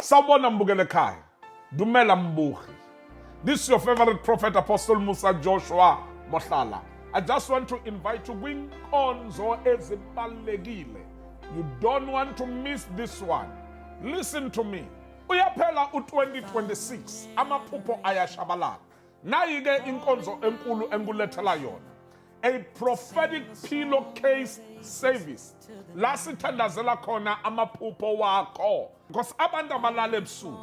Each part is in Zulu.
Sawubona mbukele ekhaya. Dumela mbuhi. This is your favorite prophet, Apostle Musa Joshua Mohlala. I just want to invite you kwinkonzo ezibalulekile. You don't want to miss this one. Listen to me. Uyaphela u-2026, amaphupho ayashabalala. Nayi-ke inkonzo enkulu engikulethela yona. A prophetic pillowcase service. La sithandazela khona amaphupho wakho. Because abantu abalala ebusuku,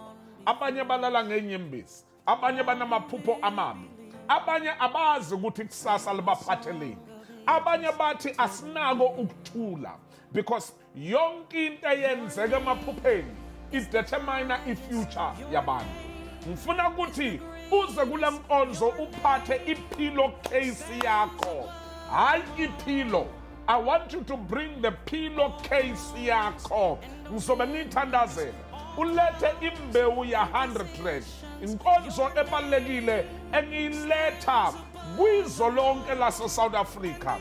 abanye balala ngenyembezi, abanye banamaphupho amabi, abanye abazi ukuthi kusasa libaphatheleni. Abanye bathi asinako ukuthula because yonke into eyenzeka emaphupheni idetermine i-future yabantu. Ngifuna ukuthi uze kule nkonzo uphathe i-pillow case yakho, hayi i-pillow. I want you to bring the pillow case yakho. Ngizobe ngiyithandazela. Ulethe imbewu ya 100 rand. Inkonzo ebalulekile engiyiletha kwizwe lonke lase South Africa.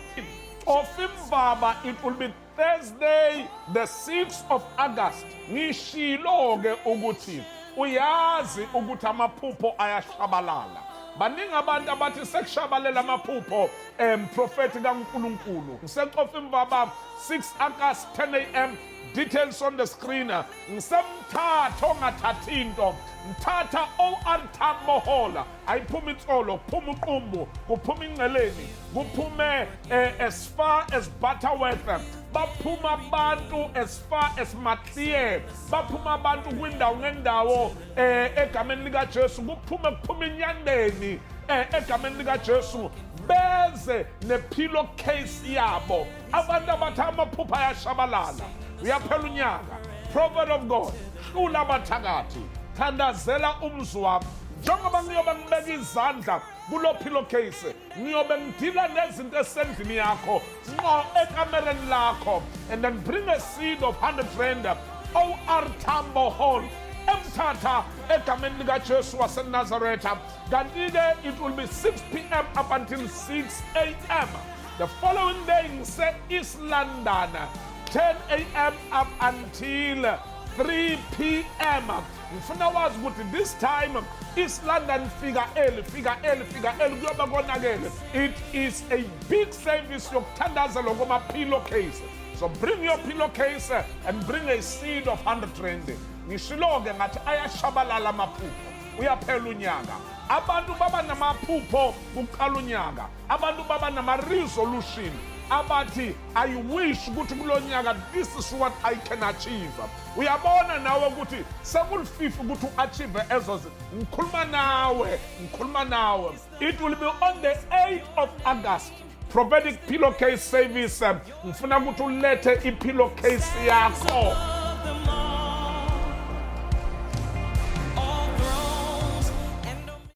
Cofimvaba, it will be Thursday the 6th of August. Ngishilo ke ukuthi uyazi ukuthi amaphupho ayashabalala. Baningi abantu abathi sekushabalela amaphupho, profeti kaNkulunkulu. NgiseCofimvaba 6 August 10 a.m., details on the screen. NgiseMthatha, ongathathi into, Mthatha, OR Tambo Hall. Ayiphuma itsolo, kuphuma uQumbu, kuphuma iNgqeleni, kuphume as far as Butterworth, baphuma abantu as far as Maclear, baphuma abantu kwindawo ngendawo egameni likaJesu. Kuphume, kuphuma iNyandeni egameni likaJesu. Beze ne-pillow case yabo. Abantu abathi amaphupho ayashabalala, uyaphela unyaka, prophet of God, hlula abathakathi, thandazela umzi wami. Njengoba ngiyobe ngibeka izandla kulo pillowcase, ngiyobe ngidila nezinto esendlini yakho ngqo ekamereni lakho. And then bring a seed of 100 rand, OR Tambo Hall, eMthatha, egameni likaJesu waseNazaretha. Kanti-ke it will be 6 p.m. up until 6 a.m. The following day ngise-East London, 10 a.m. up until 3 p.m. Ngifuna wazi ukuthi this time East London, fika early, fika early, fika early, kuyoba konakele. It is a big service yokuthandazela kwama-pillow case. So bring your pillowcase and bring a seed of 100 rand. Ngishilo-ke ngathi ayashabalala amaphupho, uyaphela unyaka, abantu baba namaphupho. Kuqala unyaka, abantu baba nama-resolution, abathi I wish ukuthi kulo nyaka this is what I can achieve. Uyabona nawe ukuthi sekulififi ukuthi u-achieve ezo zinto. Ngikhuluma nawe, ngikhuluma nawe. It will be on the 8th of August, prophetic pillowcase service. Ngifuna ukuthi ulethe i-pillowcase yakho.